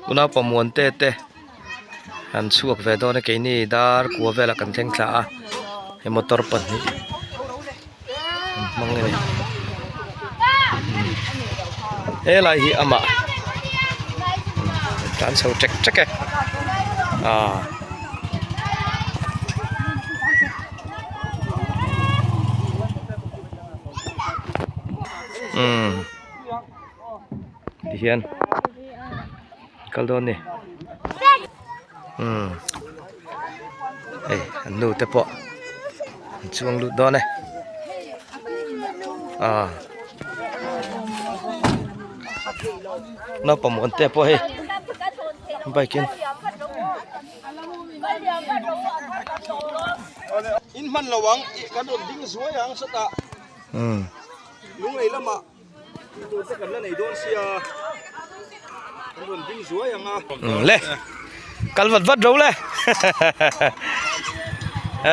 Unaupa Muante te an chhuak ve dawn a keini dar kua velah kan thleng thla a he motor pahnih an hmang a ni helai hi amah tlan chho ṭek ṭek e aaa. Umm tihian kal dawn ni umm hei an nu te pawh an chuang lut dawn e ah naupang muan te pawh hei bike in. In hman lo ang kan rawn ding zuai ang sawtah lunglei lamah tih tur te kan la nei dawn sia kan rawn ding zuai ang a. Le kal vat vat ro le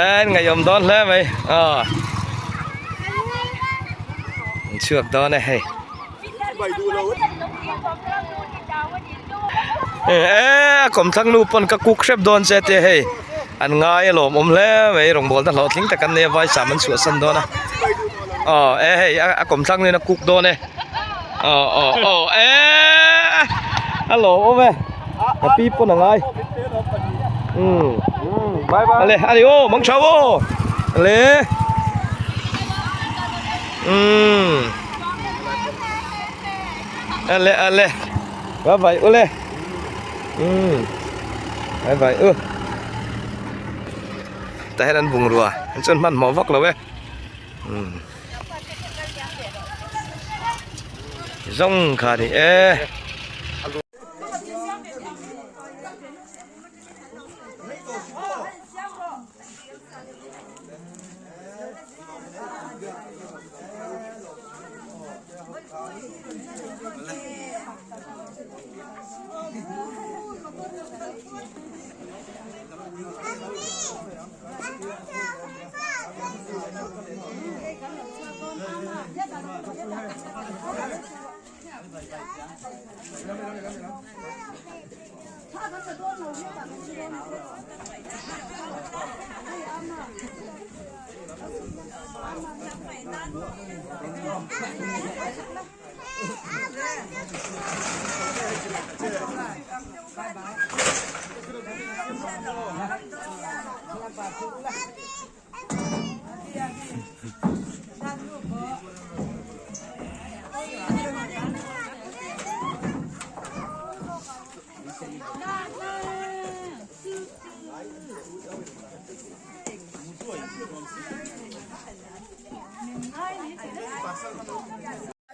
en ngaihawm dawn hle mai aw an chhuak dawn e hei. E kawmthlang nu pawn ka kuk hrep dawn che tia hei an ngai a lawmawm hle mai rawngbawl na hlawhtling tak an nei a vaisam an chhuahsan dawn a aw e hei a kawmthlang nu in a kuk dawn e aw aw aw e a lawmawm e a pi pawn a ngai umm ale ani aw mang tha aw ale umm ale ale. Bye bye ule. Bye bye u. Tah hian an bungrua an chuan hmanhmawh vak lo e. Zawng kha ni e.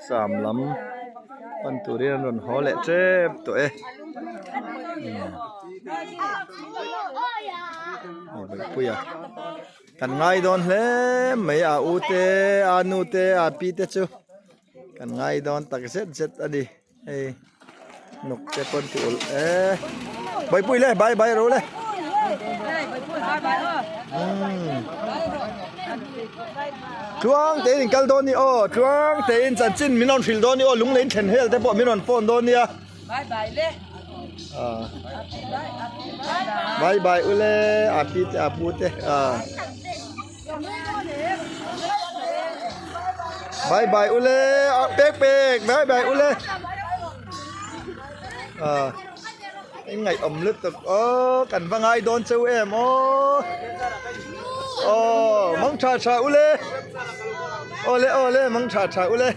Sam lam pan turin an rawn haw leh tep tawh e Puia kan ngai dawn hle mai a u te a nu te a pi te chu kan ngai dawn tak zet zet a ni. Hei nuk te pawn ti ulh e Bawihpui le bye bye ro le Tluang te in kal dawn ni aw tluang te in chanchin min rawn hrilh dawn ni aw lunglein thlen hel te pawh min rawn phone dawn nia Bye bye le Bye bye ule a pi te a pu te a. Bye bye ule pek pek bye bye ule à anh ngày ẩm lứt được ơ cần vang ai đón châu em ô ô mong trà trà ule ole ole mong trà trà ule.